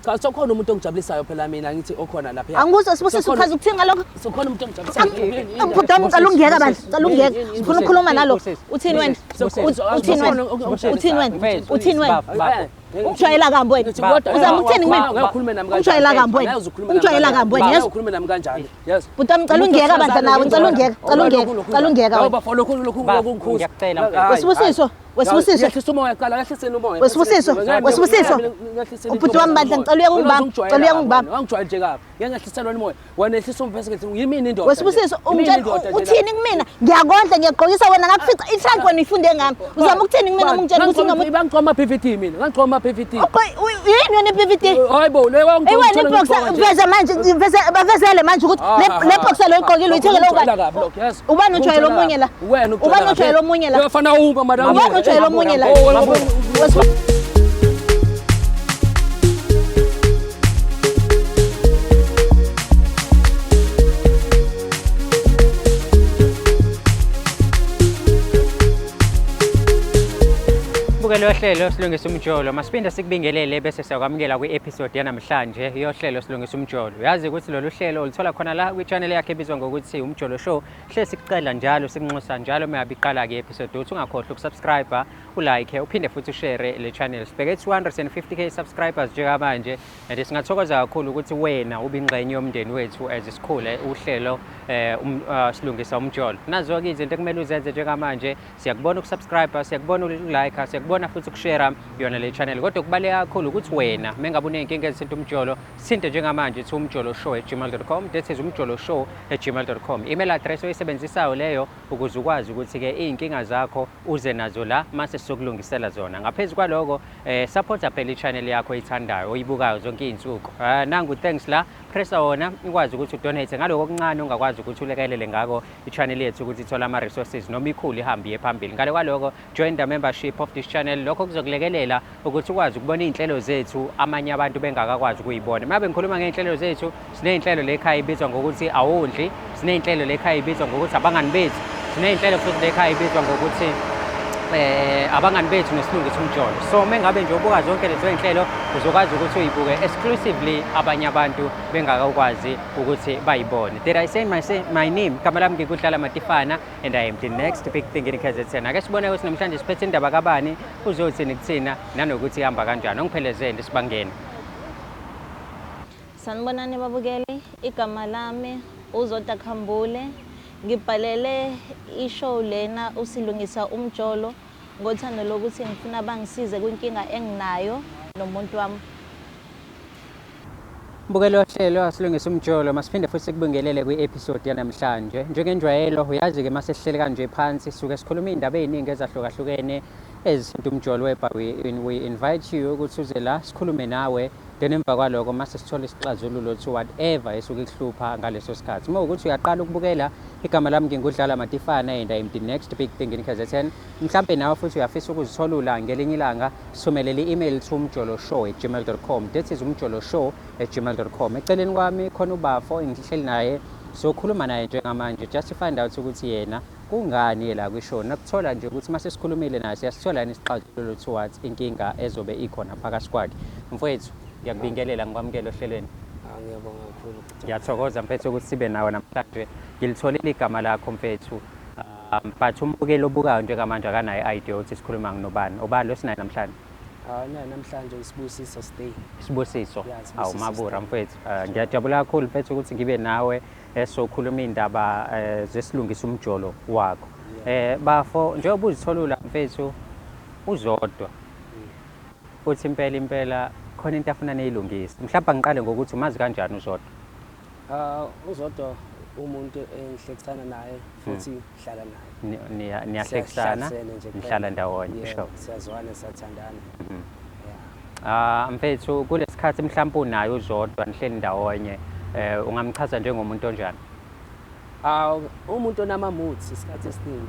Cha, sokhona umuntu ongijabulisayo phela mina, ngithi okhona lapha. Angikuzwa, Sibusiso, uchaza ukuthini ngalokho? Sokhona umuntu ongijabulisayo. Bhuti wami, ngicela ungiyeka bandla, ngicela ungiyeka. Ngifuna ukukhuluma nalo. Uthini wena? Uthini wena? Uthini wena? Uthini wena? Ungijwayela kambi wena. Uzama ukuthini kumina? Ungijwayela kambi wena. Ungijwayela kambi wena. Yes. Ukhulume nami kanjani? Yes. Bhuti wami, ngicela ungiyeka bandla nawe, ngicela ungiyeka, ngicela ungiyeka, ngicela ungiyeka wena. Bafo, lokhu lokhu lokhu ngikhuza. Ngiyacela, mfethu. Wesibusiso, Wesibusiso. Yehlisa umoya qala, yehliseni umoya. Wesibusiso, Wesibusiso. Ubhuti wami bandla, ngicela uye kungibamba, ngicela uye kungibamba. Wangijwayela nje kabi. Ngeke ngehliselwa umoya. Wena yehlisa umoya bese ngithi yimini indoda. Wesibusiso, ungitshela uthini kumina? Ngiyakondla, ngiyagqokisa wena, ngakufica i-trunk wena uyifunde ngami. Uzama ukuthini kumina uma ungitshela ukuthi unomuntu? Bangigcoma PVT mina, ngangigcoma PVT. Yini wena i-PVT? Hayibo, le Eyi wena i-boxer, veza manje, bavezele manje ukuthi le boxer lo oyigqokile uyithengele ubani? Ubani ujwayele omunye la? Ubani ujwayele omunye la? Uyafana uma madam. Ubani ujwayele omunye la? Bukelo yohlelo Silungisa Umjolo. Masiphinde sikubingelele bese siyakwamukela kwi-episode yanamhlanje yohlelo Silungisa Umjolo. Uyazi ukuthi lolu hlelo ulithola khona la kwi-channel yakhe ebizwa ngokuthi Umjolo Show. Hle sikucela njalo, sikunxusa njalo uma ngabe iqala-ke i-episode ukuthi ungakhohlwa ukusubscribe, ulike, uphinde futhi ushare le channel. Sibheke 250K subscribers njengamanje and singathokoza kakhulu ukuthi wena ube ingxenye yomndeni wethu as sikhule uhlelo Silungisa Umjolo. Nazo-ke izinto ekumele uzenze njengamanje. Siyakubona ukusubscribe, siyakubona ukulike, siyakubona futhi ukushare yona le channel. Kodwa kubaluleke kakhulu ukuthi wena mengabe uney'nkinga ezithinta umjolo, sithinte njengamanje thi umjoloshow@gmail.com. That is umjoloshow@gmail.com. Email address oyisebenzisayo leyo ukuze ukwazi ukuthi-ke iy'nkinga zakho uze nazo la mase sizokulungisela zona. Ngaphezu kwaloko, supporta phela i-channel yakho oyithandayo, oyibukayo zonke iy'nsuku. Nangu thanks la, pressa wona ukwazi ukuthi udonate ngaloko okuncane ongakwazi ukuthi ulekelele ngako i-channel yethu ukuthi ithole ama-resources noma ikhulu ihambe iye phambili. Ngale kwaloko, join the membership of this channel. Lokho kuzokulekelela ukuthi ukwazi ukubona iy'nhlelo zethu amanye abantu bengakakwazi ukuyibona. Uma ngikhuluma ngey'nhlelo zethu, siney'nhlelo le ekhaya ibizwa ngokuthi Awondli, siney'nhlelo le ekhaya ibizwa ngokuthi Abangani Bethu, siney'nhlelo futhi le ekhaya ibizwa ngokuthi Abangani Bethu neSilungisa Umjolo. So uma ngabe nje ubuka zonke lezo y'nhlelo uzokwazi ukuthi uyibuke exclusively abanye abantu bengakakwazi ukuthi bayibone. Did I say my name? Igama lami ngikudlala Matifana and I am the next big thing in KZN. Ake sibone ukuthi namhlanje siphethe indaba kabani, uzothini kuthina nanokuthi ihamba kanjani. Ongiphelezele sibangene. Sanibonani babukeli, igama lami uZodwa Khambule. Ngibhalele ishow lena uSilungisa Umjolo ngothando lokuthi ngifuna bangisize kwinkinga enginayo nomuntu wami. Mbukelo ohlelo Asilungisa Umjolo, masiphinde futhi sikubingelele kwi-episode yanamhlanje. Njengenjwayelo, uyazi-ke mase sihleli kanje phansi sisuke sikhuluma iy'ndaba ey'ningi ezahlukahlukene ezithinta umjolo, whereby we invite you ukuthi uze la sikhulume nawe, then emva kwaloko mase sithola isixazululo to whatever esuke ikuhlupha ngaleso sikhathi. Uma ukuthi uyaqala ukubukela, igama lami ngingudlala Matifana and I am the next big thing in KZN. Mhlampe nawe futhi uyafisa ukuzitholula ngelinye ilanga, sithumelele i-email to umjoloshow@gmail.com. That is umjoloshow@gmail.com. Eceleni kwami khona ubafo engihleli naye, sokhuluma naye njengamanje just to find out ukuthi yena kungani la kwishow. Nakuthola nje ukuthi mase sikhulumile naye siyasithola yini isixazululo towards inkinga ezobe ikhona phakathi kwakhe. Mfowethu, ngiyakubingelela, ngikwamukela ohlelweni. Ngiyabonga kakhulu. Ngiyathokoza mfethu ukuthi sibe nawe namhlanje. Ngilitholile igama lakho mfethu. But umbukeli obukayo njengamanje akanayo i-idea ukuthi sikhuluma nobani. Ubani lo sinaye namhlanje? Na namhlanje uSibusiso Stay. Sibusiso. Yeah, Sibusiso Awu Mabura Stay. mfethu. Ngiyajabula kakhulu mfethu ukuthi ngibe nawe esokhuluma indaba zesilungisa umjolo wakho. Bafo, njengoba uzitholula mfethu uZodwa. Uthi impela impela khona into afuna niyilungise. Mhlawumbe ngiqale ngokuthi umazi kanjani uZodwa? UZodwa umuntu engihlekisana naye futhi ngihlala naye. Niyahlekisana, Siyahlasela nje kuphela. nihlala ndawonye. Yeah, Sure. siyazwana, siyathandana. Yeah. Mfethu, kulesikhathi mhlawumbe unaye uZodwa nihleli ndawonye, ungamchaza njengomuntu onjani? Umuntu onama-moods isikhathi esiningi.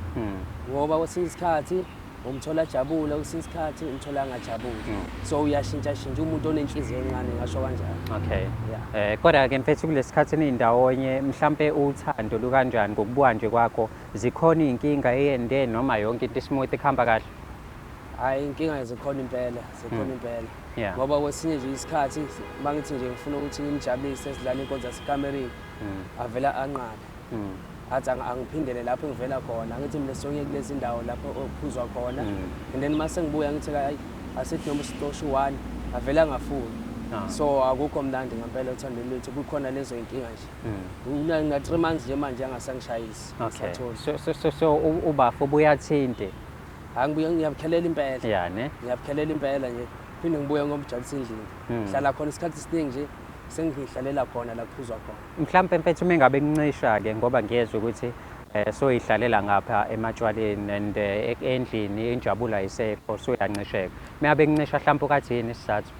Ngoba kwesinye isikhathi umthola ajabule, kwesinye isikhathi umthola angajabuli. So uyashintsha-shintsha, umuntu onenhliziyo encane, ngasho kanjalo. Okay. Yeah. Kodwa ke mfethu kulesikhathi nindawonye mhlambe uthando lukanjani ngokubuka nje kwakho? Zikhona iy'nkinga eyende noma yonke into smooth ikhamba kahle? Hayi, inkinga zikhona impela, zikhona impela. Ngoba kwesinye nje isikhathi mangithi nje ngifuna ukuthi ngimjabulise sidlale inkonzo yasekamereni, avela anqabe. Athi angiphindele lapho engivela khona. Angithi mina sonke kulezi ndawo lapho okuphuzwa khona. And then mase ngibuya ngithi hayi asithi noma usitosha u-1 avela angafuni. So akukho mnandi ngempela othandweni lwethu, kukhona lezo inkinga nje. Una 3 months nje manje angasangishayisi. Okay. So ubafo ubuyathinte. Angibuye ngiyabukhelela impela. Yeah ne. Ngiyabukhelela impela nje. Phinde ngibuye ngomjabulisa endlini. Hlala khona isikhathi esiningi nje sengihlalela khona la kuphuzwa khona. Mhlampe mfethu uma ngabe kuncisha ke ngoba ngiyezwa ukuthi soyihlalela ngapha ematshwaleni and endlini injabulo ayisekho so uyancisheka. Uma kuncisha mhlampe ukathi yini isizathu?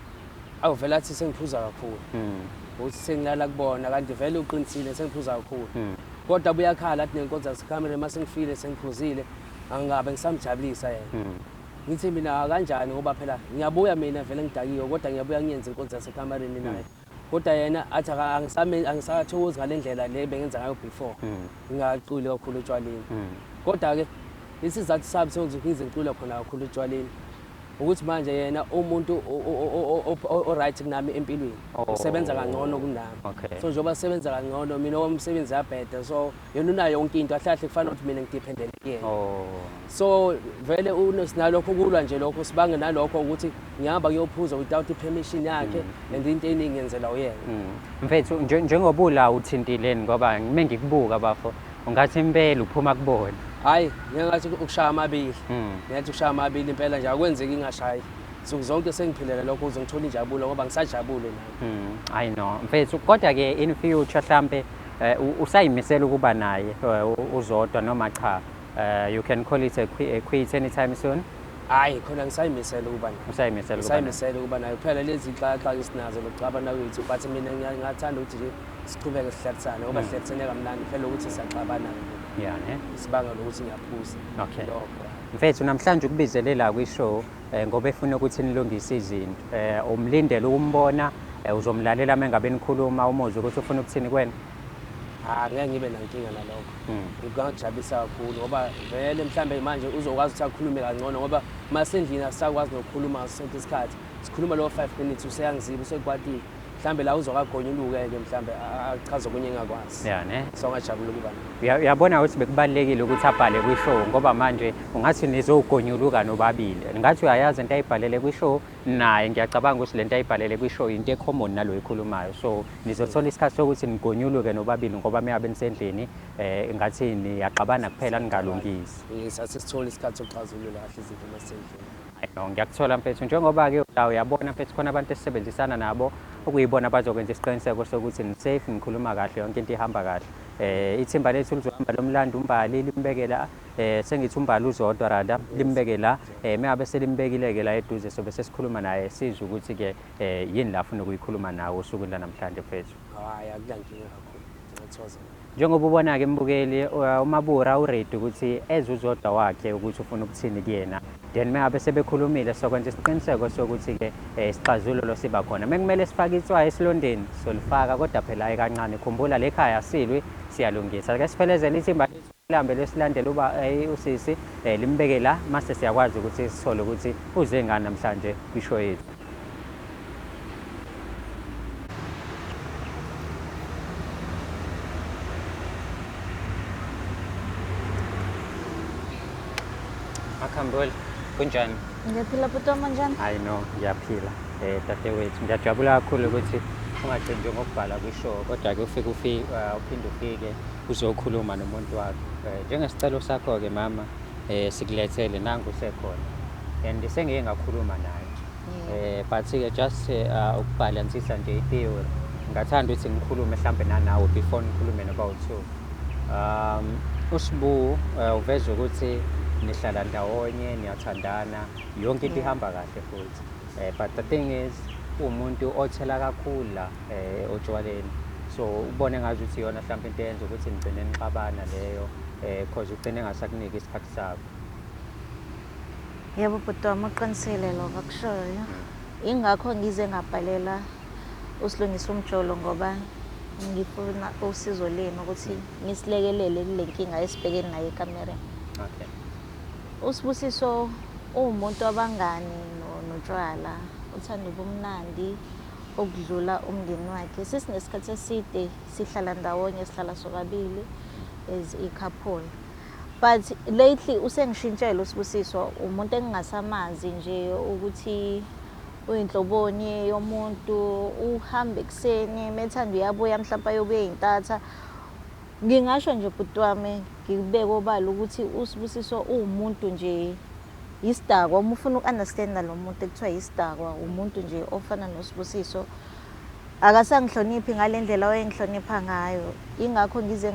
Awu vele athi sengiphuza kakhulu. Ukuthi sengilala kubona kanti vele uqinisile sengiphuza kakhulu. Kodwa buyakhala athi nenkonzo yasekhamera mase ngifile sengiphuzile angabe ngisamjabulisa yena. Ngithi mina kanjani ngoba phela ngiyabuya mina vele ngidakiwe kodwa ngiyabuya ngiyenze inkonzo yasekamereni naye. Kodwa yena athi angisathokozi ngale ndlela le bengenza ngayo before. Ngingaculi kakhulu etshwaleni. Kodwa ke isizathu sami sokuthi ngize ngicule khona kakhulu etshwaleni ukuthi manje yena umuntu o-right kunami empilweni, usebenza kangcono kunami. So njengoba sebenza kangcono mina umsebenzi yabheda, so yena unayo yonke into kahle kahle kufanele ukuthi mina ngidependele kuyena. So vele sinalokho kulwa nje lokho sibange nalokho ukuthi ngihamba ngiyophuza without i-permission yakhe and into eningi ngiyenzela uyena. Mfethu njengoba ula uthintileni ngoba ngime ngikubuka bafo ungathi impela uphuma kubona. Hayi ngingathi ukushaya amabili. Ngiyathi ukushaya amabili impela nje akwenzeki ngingashayi. Nsuku zonke sengiphilela lokho ukuze ngithole injabulo ngoba ngisajabule nami. I know mfethu, kodwa ke in future mhlambe usayimisela ukuba naye uZodwa noma cha? You can call it a quit anytime soon. Hayi khona ngisayimisela ukuba naye. Usayimisela ukuba naye. Ngisayimisela ukuba naye. Kuphela lezi xaxa esinazo lokuxabana kwethu, but mina ngingathanda ukuthi nje siqhubeke sihlalisane ngoba sihlalisene kamnandi phela ukuthi siyaxabana. Yeah ne. Sibanga lokuthi ngiyaphuza. Okay. Mfethu namhlanje ukubizelela kwi-show ngoba efuna ukuthi nilungise izinto. Umlindele ukumbona, uzomlalela mengabe nikhuluma umuzwe ukuthi ufuna ukuthini kuwena. Ngeke ngibe nankinga nalokho. Ngingajabulisa kakhulu ngoba vele mhlambe manje uzokwazi ukuthi akhulume kangcono ngoba masendlini asisakwazi nokukhuluma ngaso sonke isikhathi. Sikhuluma lo 5 minutes useyangiziba usekwatile. Mhlambe la uzokagonyuluke ke mhlambe achaze okunye engakwazi. Yeah ne. So ngajabula ukuba naye. Uyabona ukuthi bekubalekile ukuthi abhale kwi-show ngoba manje ungathi nizogonyuluka nobabili. Ngathi uyayazi into ayibhalele kwi-show naye ngiyacabanga ukuthi lento ayibhalele kwi-show into ecommon nalo ikhulumayo. So nizothola isikhathi sokuthi nigonyuluke nobabili ngoba meyabe nisendlini ngathi niyaxabana kuphela ningalungisi. Yes, sithola isikhathi sokuxazulula kahle izinto masendlini. No, ngiyakuthola mfethu njengoba ke la uyabona mfethu khona abantu esisebenzisana nabo okuyibona bazokwenza isiqiniseko sokuthi ni safe, nikhuluma kahle, yonke into ihamba kahle. Ithimba lethu lizohamba lomlando uMbali limbekela sengithi uMbali uZodwa rather limbekela mengabe selimbekile ke la eduze sobe sesikhuluma naye sizwe ukuthi ke yini la afuna ukuyikhuluma nawe osukwini lanamhlanje mfethu. Hayi akunankinga kakhulu. Ngiyathokoza. Njengoba ubona ke mbukeli uMabura uready ukuthi eze uZodwa wakhe ukuthi ufuna ukuthini kuyena. Then mengabe sebekhulumile sokwenza isiqiniseko sokuthi ke isixazululo siba khona. Mekumele sifake itswayi esilondeni solifaka kodwa phela hayi kancane. Khumbula le khaya silwi siyalungisa. Ake siphelezele ithimba lihambe lesilandela uba usisi limbeke la mase siyakwazi ukuthi sithole ukuthi uze ngani namhlanje kwishow yethu. Makhambule, kunjani? Ngiyaphila bhuti wami, njani? Hayi no, ngiyaphila. Dadewethu, ngiyajabula kakhulu ukuthi ungagcini nje ngokubhala kwishow kodwa ke ufike uphinde ufike uzokhuluma nomuntu wakho. Njengesicelo sakho ke mama, sikulethele nangu usekhona. And sengike ngakhuluma naye. But ke just ukubalansisa nje i-theory. Ngingathanda ukuthi ngikhulume mhlambe nanawe before nikhulume noba two. uSibu uveza ukuthi nihlala ndawonye, niyathandana, yonke into ihamba kahle futhi. But the thing is umuntu othela kakhulu la otshwaleni. So ubone ngazi ukuthi iyona mhlawumbe into eyenza ukuthi nigcine nixabana leyo because ugcine engasakuniki isikhathi sakho. Yebo bhuti wami, uqinisile lokho akushoyo. Ingakho ngize ngabhalela uSilungisa Umjolo ngoba ngifuna usizo lenu ukuthi nisilekelele kule nkinga esibhekene nayo ekamereni. Okay. USibusiso uwumuntu wabangani notshwala. Uthanda ubumnandi okudlula umndeni wakhe. Sesinesikhathi eside sihlala ndawonye, sihlala sobabili as i-couple. But lately usengishintshela uSibusiso, umuntu engingasamazi nje ukuthi uyinhloboni yomuntu. Uhamba ekuseni, methanda uyabuya, mhlawumpe ayobuya ey'ntatha. Ngingasho nje bhuti wami, ngikubeke obala ukuthi uSibusiso uwumuntu nje isidakwa. Uma ufuna uku-understanda lo muntu ekuthiwa isidakwa, umuntu nje ofana noSibusiso. Akasangihloniphi ngale ndlela wayengihlonipha ngayo. Ingakho ngize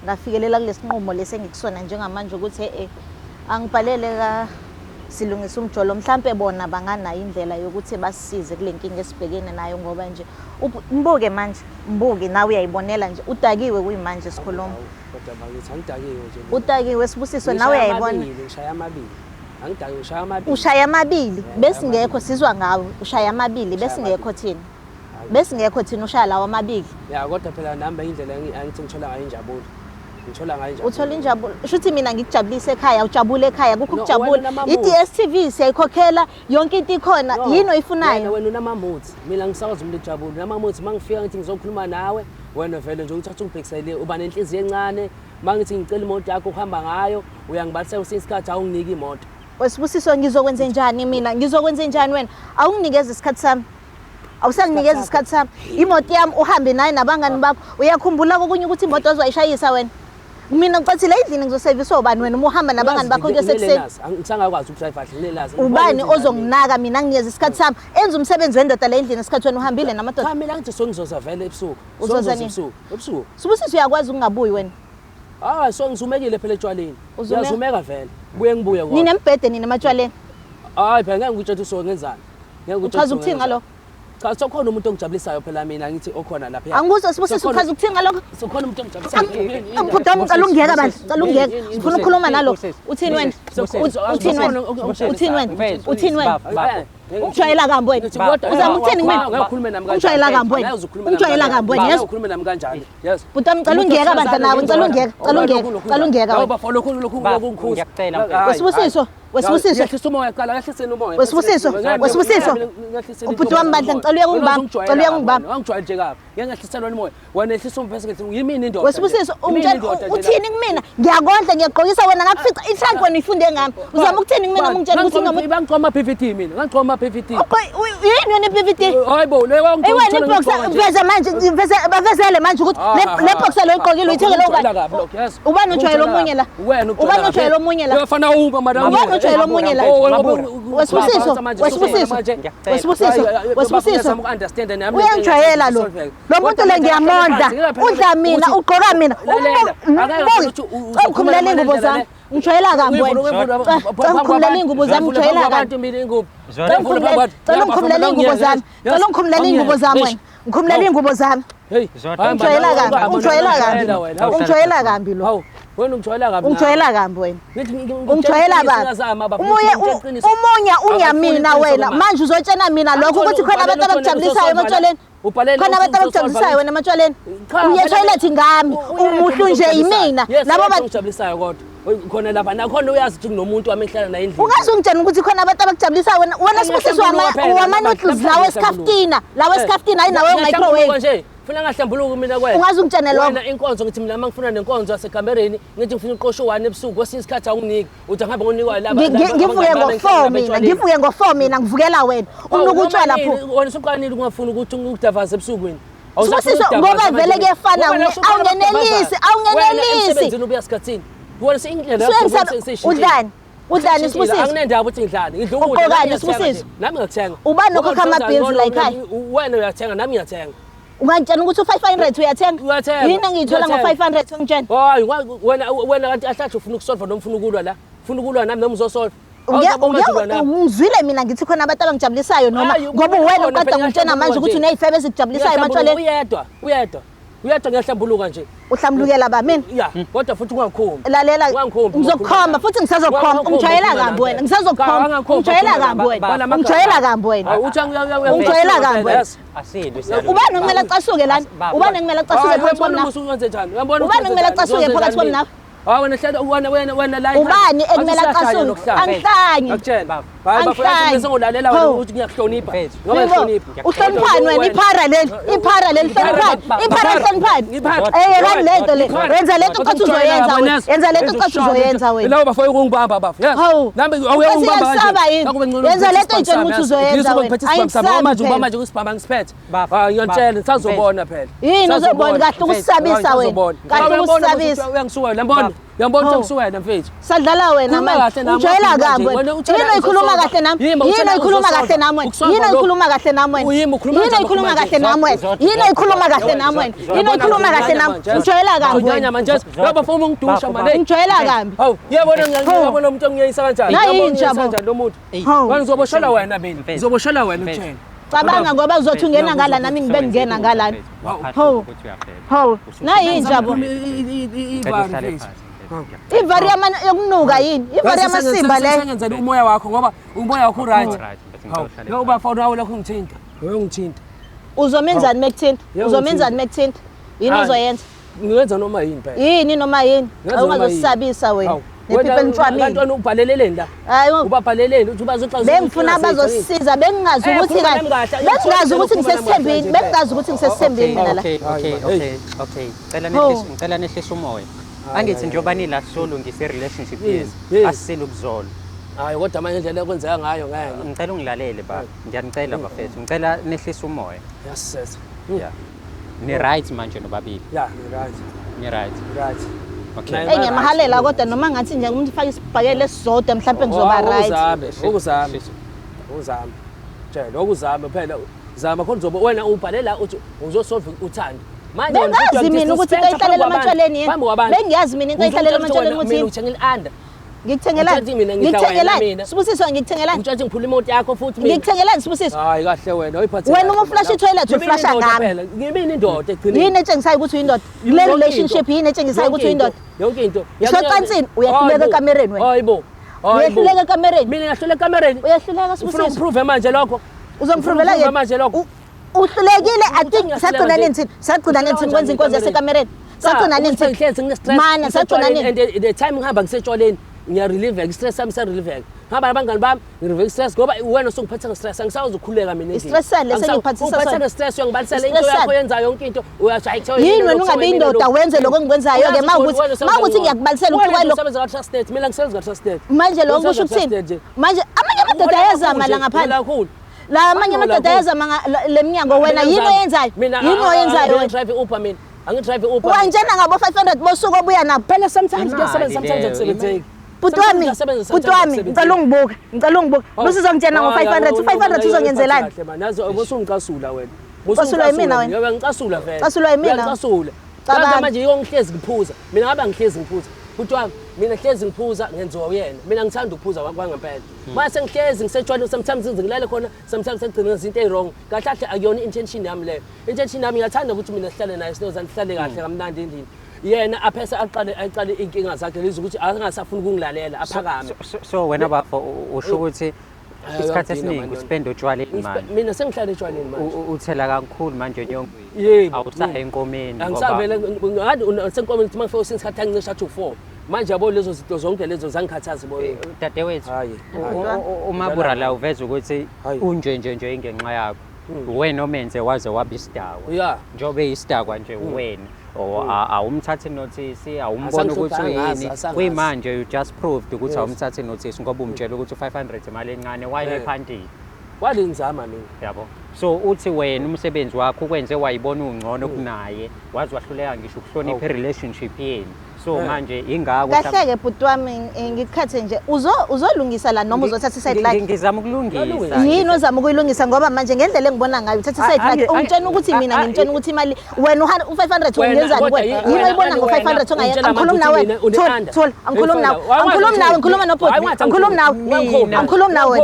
ngafikelela kulesi nqumo lesi engikusona njengamanje ukuthi e-e angibhalele ka Silungisa Umjolo, mhlampe bona banganayo indlela yokuthi basisize kule nkinga esibhekene nayo, ngoba nje mbuke manje, mbuke nawe uyayibonela nje udakiwe kuyimanje sikhuluma. Kodwa bakithi angidakiwe nje. Udakiwe Sibusiso, nawe uyayibona. Ngishaya amabili. Angidakiwe, ngishaya amabili. Ushaya amabili, besingekho sizwa ngawe. Ushaya amabili, besingekho thina. Besingekho thina ushaya lawa amabili. Ya, kodwa phela nami indlela angithi ngithola ngayo injabulo. Ngithola ngayo injabulo. Uthola injabulo. Shuthi mina ngikujabulisa ekhaya, ujabule ekhaya, kukho No, ukujabula. wena unama-moods. I-DStv siyayikhokhela, yonke into ikhona. No, Yini Wena oyifunayo? wena unama-moods. Mina ngisakwazi umuntu ojabule. Unama-moods mangifika ngithi ngizokhuluma nawe, wena vele nje uthatha ungibhekisele, uba nenhliziyo encane. Mangithi ngicela imoto yakho uhamba ngayo, uyangibalisa kwesinye isikhathi awunginiki imoto. Wesibusiso, ngizokwenze njani mina? Ngizokwenze njani wena? Awunginikeza isikhathi sami. Awusanginikeza isikhathi sami. Imoto yami uhambe nayo nabangani bakho. Uyakhumbula kokunye ukuthi imoto ozoyishayisa wena? Mina ngicathile endlini ngizoseviswa ubani wena uma uhamba nabangani bakho kuyosekuseni? Ngisangakwazi ukudrive kahle nginelazi. Ubani ozonginaka mina nginikeza isikhathi sami? Enza umsebenzi wendoda la endlini isikhathi wena uhambile namadoda. Cha, mina ngithi songizoza vele ebusuku. Uzoza Songizoza nini? ebusuku. Ebusuku. Sibusiso, uyakwazi ukungabuyi wena. Ah, so ngizumekile phela etshwaleni. Uzumeka? Ngiyazumeka vele. Buye ngibuye kodwa. Ninembhede nina ematshwaleni. Hayi phela ngeke ngikutshele ukuthi ngenzani. Ngeke ngikutshele. Uchaza ukuthi ukuthini ngenzani. ngalokho? Cha, sokhona umuntu ongijabulisayo phela mina ngithi okhona lapha. Angikuzwa Sibusiso, uchaza ukuthini ngalokho? Sokhona umuntu ongijabulisayo. Bhuti wami, ngicela ungiyeka bandla, ngicela ungiyeka. Ngifuna ukukhuluma nalo. Uthini wena? Uthini wena? Uthini wena? Uthini wena? Ungijwayela kambi wena. Uzama ukuthini kumina? Ungakhulume nami kanjani? Ungijwayela kambi wena. Ungijwayela kambi wena. Yes. Ukhulume nami kanjani? Yes. Bhuti wami, ngicela ungiyeka bandla nawe, ngicela ungiyeka, ngicela ungiyeka, ngicela ungiyeka wena. Bafo lokhu lokhu lokhu Ngiyacela, mfethu. Wesibusiso, Wesibusiso. Yehlisa umoya qala, yehliseni umoya. Wesibusiso, Wesibusiso. Ubhuti wami bandla, ngicela uye kungibamba, ngicela uye kungibamba. Wangijwayela nje kabi. Ngeke ngehliselwa umoya. Wena yehlisa umbese ngithi yimini indoda. Wesibusiso, ungitshela uthini kumina? Ngiyakondla, ngiyagqokisa wena ngakufica i-trunk wena uyifunde ngami. Uzama ukuthini kumina uma ungitshela ukuthi nginomuntu? Bangigcoma PVT mina, ngangigcoma PVT. Yini yona i-PVT? Hayibo, le Eyi wena i-boxer veze manje, veze bavezele manje ukuthi le boxer lo oyigqokile uyithengele ubani? Ubani ujwayele omunye la? Ubani ujwayele omunye la? Uyafana uba madam. Ubani ujwayele omunye la? Wesibusiso, Wesibusiso, Wesibusiso, Wesibusiso. Uyangijwayela lo. Lo muntu le ngiyamondla. Udla mina, ugqoka mina. Ungikhumulela iy'ngubo zami. Ngijwayela kambi wena. Cela ungikhumulele iy'ngubo zami, ngijwayela kabi. Cela ungikhumulele iy'ngubo zami. Cela ungikhumulele iy'ngubo zami wena. Ngikhumulele iy'ngubo zami. Ungijwayela kabi, ungijwayela kabi. Ungijwayela kambi lo. Wena ungijwayela kabi. Ungijwayela kambi wena. Ungijwayela kabi. Umuye umunya unyamina wena. Manje uzotshena mina lokho ukuthi khona abantu abakujabulisayo ematshwaleni. Khona abantu abakujabulisayo wena ematshwaleni. Uye toilet ngami. Umuhlu nje yimina. Labo bantu ujabulisayo kodwa. Khona lapha nakhona uyazi ukuthi kunomuntu wami ehlala naye endlini. Ungaze ungitshene ukuthi khona abantu abakujabulisayo wena. Wena Sibusiso wama-noodles lawo esikhaftina. Lawo esikhaftina hayi nawe microwave. Nje. Funa ngahlambuluki mina kwena. Ungaze ungitshene lokho. Wena inkonzo ngithi mina mangifuna nenkonzo yasekamereni ngithi ngifuna uqosho 1 ebusuku kwesinye isikhathi awunginiki. Uthi angihambe ngonikwa laba. Ngivuke ngo-4 mina, ngivuke ngo-4 mina ngivukela wena. Unuka utshwala pho. Wena usuqanile ungafuni ukuthi ngikudavaze ebusuku wena. Sibusiso, ngoba vele kuyefana awungenelisi, awungenelisi. Emsebenzini ubuya sikhathini. Wena seyindlela yakho Udlani? Udlani Sibusiso? Anginendaba ukuthi ngidlani. Ngidla ukudla. Ugqokani Sibusiso? Nami ngiyakuthenga. Ubani okhokha ama-bills la ekhaya? Wena uyathenga, nami ngiyathenga. Ungangitshela ukuthi u-500 uyathenga? Uyathenga. Yini engiyithola ngo-500 ungitshela? Hayi, wena wena kanti ahlahle ufuna ukusolva noma ufuna ukulwa la? Ufuna ukulwa nami noma uzosolva? Ungizwile mina ngithi khona abantu abangijabulisayo noma ngoba uwena uqeda ngitshena manje ukuthi uney'febe ezikujabulisayo ematshwaleni. Uyedwa, uyedwa. Uyedwa ngiyahlambuluka nje. Uhlambulukela ba mina? Ya, kodwa futhi ungakhombi. Lalela, ngizokukhomba futhi ngisazokukhomba. Ungijwayela kambi wena. Ngisazokukhomba. Ungijwayela kambi wena. Ungijwayela kambi wena. Ungijwayela kambi wena. Ubani okumele acasuke lana? Ubani okumele acasuke phakathi kwami nawe? Ubani okumele acasuke phakathi kwami nawe? Hayi wena hlala wena wena wena la. Ubani ekumele acasuke? Angihlanyi. Ngakutshela. Hayi bafo Angihlali. bese ngolalela wena Hawu. ukuthi ngiyakuhlonipha. Mfethu. Ngoba ngihlonipha. Uhloniphani wena iphara leli iphara leli hloniphani iphara hloniphani Eh yekani lento le yenza lento ocathi uzoyenza wena yenza lento ocathi uzoyenza wena Lawo bafo ukungibamba bafo. Yes. Hawu. Nami awuyongibamba Bese iyasaba yini? Yenza lento oyitshela ukuthi uzoyenza wena. Ayikusabi Manje phela. ubamba nje usibamba ngisiphethe. Bafo, Ah ngiyantshela bafo, ngisazobona phela. Yini uzobona kahle ukusabisa wena kahle ukusabisa Uyangisuwela yambona. Bafo. Uyambona ukuthi Hawu. ngisuwena mfethu. Sadlala wena Khuluma manje kahle nami, ujwayela wakhuluma kabi nje. wena Wena utshela yini oyikhuluma uzosolva. kahle nami Yimi, yini utshela oyikhuluma uzosolva. kahle nami wena Ukusolva yini lokhu. oyikhuluma kahle nami wena Uyimi, ukhuluma yini kanjani oyikhuluma manje? kahle nami wena Zodwa, yini oyikhuluma Zodwa, kahle nami wena Zodwa, yini oyikhuluma kahle nami ujwayela kabi wena manje. Yabo funa ungidusha Bafo, manje. ungijwayela kabi Hawu, yabona Hawu. ngiyabona umuntu ongiyeyisa kanjani. Nayi Uyabona inja ongiyeyisa bo. kanjani lo muntu. Hawu. Wena ngizoboshelwa wena mina. Mfethu. Ngizoboshelwa wena Mfethu. utshela. Cabanga ngoba uzothi ungena ngala nami ngibe ngingena ngalana. Hawu. Hawu, nayi inja bo. Ivari mfethu. Ivari yokunuka yini? Ivari yamasimba leyo. Sengenzela umoya wakho ngoba umoya wakho uright. Hawu, lo ubafo nawe lokho ungithinta. Uyongithinta. Uzomenzani mekuthinta? Yebo, Uzomenzani mekuthinta? Yini Hayi. ozoyenza? Ngiyenza noma yini phela. Yini noma yini? Ngenza noma yini. Awungazosabisa wena. Hawu. Nephepha elintshwamile. Kanti ubhaleleleni la? Hayi, Ubabhaleleni uthi bazoxa bengifuna bazosisiza bengingazi Eh, ukuthi khuluma kahle nami kahle. bengingazi ukuthi Khuluma nami kahle ngisesithembini nje. bengingazi ukuthi ngisesithembini mina la Okay, okay, okay, okay. Ngicela Hawu. nehlise, ngicela nehlise umoya. Angithi njengoba nila solungisa i-relationship Yes, yenu, yes. asisile ukuzolo. Hayi kodwa manje indlela ekwenzeka ngayo ngeke. Ngicela ungilalele baba. Ngiyanicela bafethu. Ngicela nehlise umoya. Yes sis. Yeah. Ni right manje nobabili. Yeah, right. Ni right. Right. Okay. Naye- Eyi ngiyamahalela kodwa noma ngathi nje umuntu ufake isibhakela esisodwa mhlawumbe ngizoba right. Ukuzame, ukuzame. Ukuzame. Tshela ukuzame phela. Zama khona uzobe wena ubhalela uthi uzosolve uthando. Manje wena Bengazi futhi mina ukuthi into uyadisrespect ayihlalela phambi ematshwaleni yini. phambi kwabantu. Bengiyazi mina into ayihlalela Uzotshela ematshwaleni wena, ukuthi mina yini. uthengela i-under. Ngikuthengelani? Utshela mina ngidla wena Ngikuthengelani? mina. Sibusiso ngikuthengelani? Utshela ukuthi ngiphula imoto yakho futhi mina. Ngikuthengelani Sibusiso? Hayi kahle wena uyiphathe. Wena uma uflasha i-toilet, uflasha ngami. Ngimini indoda egcineni. Yini etshengisayo ukuthi uyindoda? Kule relationship yini etshengisayo ukuthi uyindoda? Yonke into. Socansini, uyahluleka ekamereni wena. Hayibo. Uyahluleka ekamereni. Mina ngiyahluleka ekamereni. Uyahluleka Ufuna Sibusiso. ungiprove manje lokho? Uzongipruvela Ufuna yini? manje lokho? Uhlulekile I think Uthi sagcina ngiyahluleka nini thina? Sagcina nini thina kwenza inkonzo yasekamereni? Sagcina nini Ukuthi ngihlezi thina? ngine-stress, Mana sagcina ngisetshwaleni, nini? and the time ngihamba ngisetshwaleni ngiyarelieveka i-stress sami siyarelieveka. Ngihamba nabangani bami ngirelieve i-stress ngoba wena usungiphethe nge-stress angisakwazi ukukhululeka mina endlini. I-stress sani lesi engikuphathisa Ungiphatha sona? nge-stress uyangibalisela I-stress into yakho sani? oyenzayo yonke into uyathi hayi kuthiwa Yini yimina wena lo, ungabi kuthiwa yimina indoda lo. wenze lokho engikwenzayo-ke Uyazi ma ukuthi ukuthi wena ma ukuthi usebenza ngiyakubalisela Wena ukuthi kwalokho usebenza ka-Trustnet mina ngisebenza ka-Trustnet. manje lokho kusho Usebenza ukuthini ka-Trustnet nje. manje amanye amadoda Uhola ayazama kakhulu la nje, ngaphandle uhola kakhulu. la amanye Uhola amadoda kakhulu. ayazama le mnyango wena yini oyenzayo Mina yini oyenzayo wena Angidrayive i-Uber mina. Angidrayive i-Uber. wangitshena ngabo 500 bosuku obuya nabo Phela sometimes Imali kuyasebenza sometimes leyo, akusebenzeki. bhuti wami bhuti wami ngicela ungibuke ngicela ungibuke bese uzongitshena ngo-500 u-500 uzongenzelani Nazo ubusungicasula wena. Ucasulwa yimina wena? Uyangicasula vele. Ucasulwa yimina? Uyangicasula. Cabanga. Cabanga manje yiko ngihlezi ngiphuza. Mina ngabe ngihlezi ngiphuza. Bhuti wami mina hlezi ngiphuza ngenziwa uyena. Mina ngithanda ukuphuza kwangempela. Mase ngihlezi ngisetshwaleni sometimes ngize ngilale khona sometimes ngigcina ngenza into e-wrong. Kahle kahle akuyona i-intention yami leyo. Intention yami ngiyathanda ukuthi mina sihlale naye sinozana sihlale kahle kamnandi endlini. Yena aphese aqale aqale iy'nkinga zakhe lezi ukuthi angasafuni ukungilalela aphakame. So wena bafo usho ukuthi Hayi, isikhathi uyangidina esiningi manje. uspend otshwaleni manje. Mina sengihlale etshwaleni manje. Uthela kakhulu manje enyongweni. Yebo. Awusayi enkomeni ngoba Angisavele ngathi senkomeni ukuthi mangifike isikhathi angincisha athi u4. Manje yabo lezo zinto zonke lezo zangikhathaza bo. Dadewethu Hayi. uMabura la uveza ukuthi Hayi. unje nje nje ingenxa yakho. Wena omenze waze waba isidakwa. Yeah. Njengoba eyisidakwa nje wena or awumthathi notice awumboni ukuthi Asangihlupha, angazi, uyini asangazi. kuyimanje you just proved ukuthi Yes. awumthathi notice ngoba umtshela ukuthi u-500 imali encane wayele Eh. phantini Walingizama mina. yabo so uthi wena umsebenzi wakho ukwenze wayibona ungcono kunaye waze wahluleka ngisho ukuhlonipha i-relationship yenu so Eh. manje ingako kahle-ke bhuti wami ngikukhathe nje uzolungisa la noma uzothatha iside lakhe ngizama ukulungisa yini ozama ukuyilungisa ngoba manje ngendlela engibona ngayo uthatha iside lakhe ungitshena ukuthi mina ngimtshena ukuthi imali wena u-500 ungenzani kuwena yini oyibona ngo-500 ongayenza angikhulumi nawe thola thola angikhulumi nawe angikhulumi nawe ngikhuluma nobhuti angikhulumi nawe angikhulumi nawe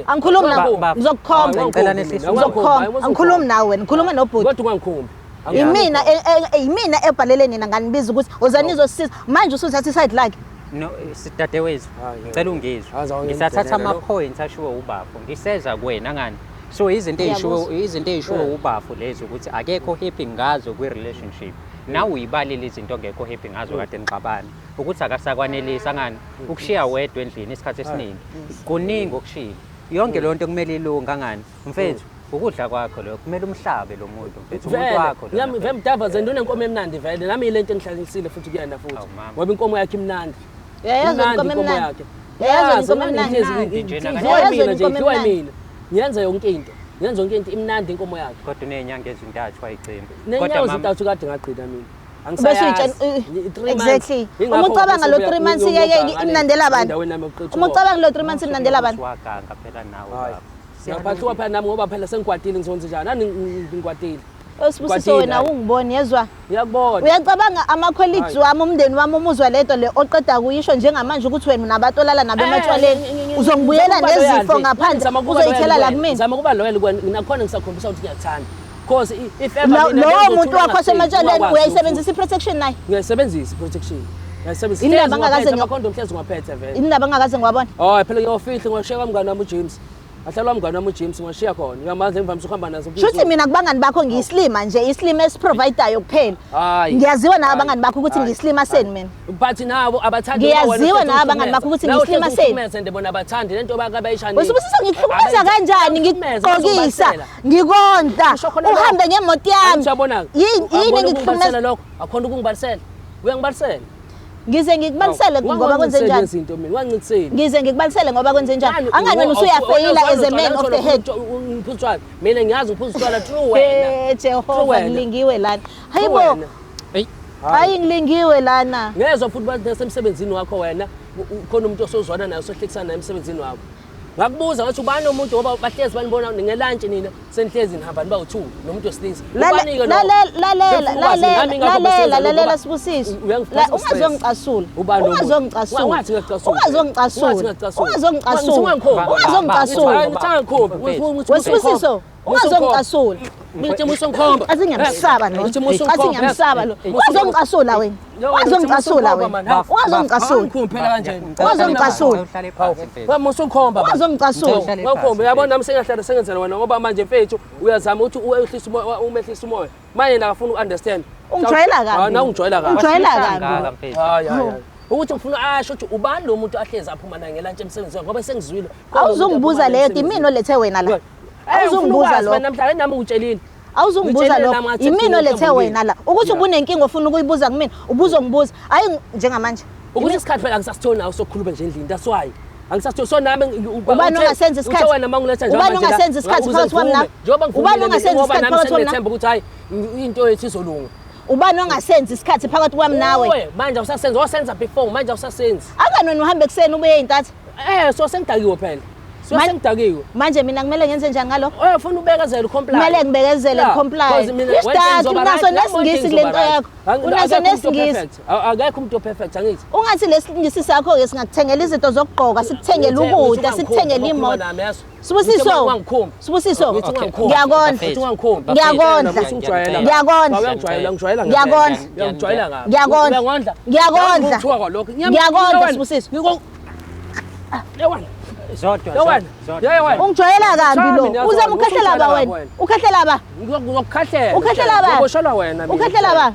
angikhulumi nawe ngizokukhomba ngizokukhomba angikhulumi nawe wena ngikhuluma nobhuti Kodwa ungangikhombi. Yimina yimina ebhalele nina nganibiza ukuthi ozani nizosisiza manje usuthatha iside lakhe. No, dadewethu, Hayi, ngicela ungizwe. Hayi, Ngisathatha awungidedela lo. ama-points ashiwo ubafo. Ngiseza kuwena ngani? So izinto ey'shiwo Ngiyakuzwa. izinto ey'shiwo ubafu lezi ukuthi akekho happy ngazo kwi-relationship. Nawe uyibalile izinto ongekho happy ngazo kade nixabana. Ukuthi akasakwanelisi angani ukushiya wedwa endlini isikhathi esiningi. Kuningi okushilo. Yonke leyo nto kumele ilunge angani. Mfethu, ukudla kwakho lokho kumele umhlabe lo muntu mfethu, umuntu Vele, wakho lona, ngiyami vele mfethu. mdavaze into unenkomo emnandi vele nami ile nto engihlalisile futhi kuyena futhi Awu, mama. ngoba inkomo yakhe imnandi. Uyayazi Imnandi inkomo inkomo emnandi? yakhe. Uyayazi Yazi, inkomo imnandi emnandi? nje, Nje idliwa Uyayazi yimina nje inkomo idliwa emnandi? yimina. Ngiyenza yonke into, ngiyenza yonke into, imnandi inkomo yakhe. Kodwa uney'nyanga ezintathu wayigcina. Nenyawo mama- zintathu kade ngagcina mina. Bese uyitshela exactly. Uma ucabanga lo 3 months yeke imnandela abantu. Uma ucabanga lo 3 months imnandela abantu. Waganga phela nawe Hayi. baba. Ngiyaphathiwa phela nami ngoba phela sengikwatile ngizonze njani? Nani ngikwatile. Sibusiso wena ungiboni yezwa. Ngiyakubona. Uyacabanga ama-colleagues Hayi. wami, umndeni wami umuzwa lento le oqeda kuyisho njengamanje ukuthi wena unabantu olala nabo ematshwaleni. Uzongibuyela nezifo ngaphandle uzoyithela la kumina. Ngizama ukuba loyal kuwena, nakhona ngisakhombisa ukuthi ngiyakuthanda. Cause if ever Lo- mina Lowo bengizothula muntu wakho ungafiki, osematshwaleni ungakwazi uyayisebenzisa i-protection naye. Ngiyayisebenzisa i-protection. Ngiyayisebenzisa. Indaba Hlezi angakaze ngiwaphethe, ama-condom hlezi ngiwaphethe vele. Indaba angakaze ngiwabona. Oh, phela ngiyawafihla ngiwashiya kwamngani wami uJames. Ahlala kwamngani wami uJames ngiwashiya khona. Uyamazi engivamise ukuhamba nazo. Shuthi mina kubangani bakho ngiyisilima nje, isilima esiprovidayo kuphela. Hayi. Ngiyaziwa nawe Hayi. abangani bakho ukuthi Hayi. ngiyisilima seni mina. But nabo abathandi Ngiyaziwa nawe abangani bakho ukuthi ngiyisilima seni. And bona abathandi lento bakabayishani. Wesibusiso ngikuhlukumeza kanjani ngikugqokisa ngikondla Usho khona uhambe ngemoto yami. Uyabona? Yini yini ngikuhlukumeza? Lokho? Akhona ukungibalisela. Uyangibalisela. Ngize ngikubalisele ngoba kwenze njani? Izinto mina wangiciseli. Ngize ngikubalisele ngoba kwenze njani? Angani wena usuyafeyila as a man of the head. Ngiphuza utshwala. Mina ngiyazi ngiphuza utshwala true wena. Eh True Jehova wena. ngilingiwe lana. True Hayibo, wena. Eyi, hayi ngilingiwe lana. Ngezwa futhi bathi nasemsebenzini wakho wena khona umuntu osozwana naye osohlekisana naye emsebenzini wakho. Ngakubuza ngathi ubani lo muntu ngoba bahlezi banibona ngelantshi nina senihlezi nihamba niba u2 nomuntu wesilisa. Ubani-ke lo? Lalela lalela Sengifuna ukwazi, lalela nami ingakho lalela besenza lokhu lalela ngoba Sibusiso. uyangiphatha stress. Ungazongicasula. Ubani lo muntu? Ungazongicasula. Wathi ngiyacasula. Ungazongicasula. Wathi ngiyacasula. Ungazongicasula. Ungangikhombi. Ungazongicasula. Ngithi Wesibusiso, ungazongicasula. Ngithi musongikhomba. Athi ngiyamsaba lo. Ngithi Athi musongikhomba. ngiyamsaba lo. Ungazongicasula wena. Ungazongicasula wena. Ungazongicasula. Angikhombi phela kanje. Ungazongicasula. Uhlale phansi mfethu. Wa musongikhomba. Ungazongicasula. Uhlale Ngakhomba phansi, uyabona nami sengahlala sengenzela wena ngoba manje mfethu uyazama ukuthi uwehlise umoya umehlise umoya. Manje nakafuna ukunderstand. Ungijwayela kabi. Na ungijwayela kabi. Ungijwayela Wasifihla kabi. kangaka, mfethu. Hayi hayi. hayi. Ukuthi ngifuna asho ukuthi ubani lo muntu ahlezi aphuma naye ngelantshi emsebenzini wakhe, ngoba sengizwile. Awuzungibuza leyo nto, imina olethe wena la. Awuzungibuza lokho. lokho. Namhlanje nami ngitshelile. Awuzungibuza Ngitshelile lokho. nami ngathi Yimina olethe ngifuna wena la. Ukuthi Yeah. ubunenkinga ofuna ukuyibuza kumina, ubuzongibuza. Hayi njengamanje. Ukuthi isikhathi phela angisasitholi nawe sokukhuluma nje endlini. That's why. Angisasitholi. So nami Ubani ongasenza isikhathi? Uthe wena mangiletha nje Ubani manje la, ongasenza isikhathi ukuze phakathi kwami nawe? ngivume. Njengoba ngivumile Ubani ongasenza ngoba isikhathi nami phakathi kwami nawe? senginethemba ukuthi hayi into yethu izolunga. Ubani ongasenzi isikhathi phakathi kwami nawe? Uwe, manje awusasenzi, wasenza before, manje awusasenzi. Angani wena uhambe ekuseni ubuye ey'ntatha? So sengidakiwe phela. So sengidakiwe. Manje mina kumele ngenze njani ngalokho? Ufuna ubekezele ucomply. Kumele ngibekezele comply. Because mina, one thing Isidaki izoba unaso right, nami one thing nesingisi kule izoba nto right. yakho. Unaso Akekho umuntu nesingisi. o-perfect. Akekho umuntu o-perfect angithi. Ungathi lesingisi sakho-ke singakuthengela izinto zokugqoka, sikuthengele ukudla, sikuthengele imoto. Sibusiso. Sibusiso. Ngithi ungangikhombi. Ngiyakondla. Ngithi ungangikhombi. Ngiyakondla. Usungijwayela. Ngiyakondla. Uyangijwayela, ngijwayela Ngiyakondla. Uyangijwayela kabi. Ngiyakondla. Uyangondla. Ngiyakondla. Ngikuthuka kwalokho. Ngiyakondla, Sibusiso. Lewana. Zodwa, Yewena. zodwa, Yewena. zodwa. Ungijwayela kabi Shami, lo. ngiyazwa. Uzama ukhahlela ba Usungijwayela wena. kabi wena. Ukhahlela ba. Ngizokukhahlela. Ukhahlela ba. Ngizoboshelwa wena mina. Ukhahlela ba.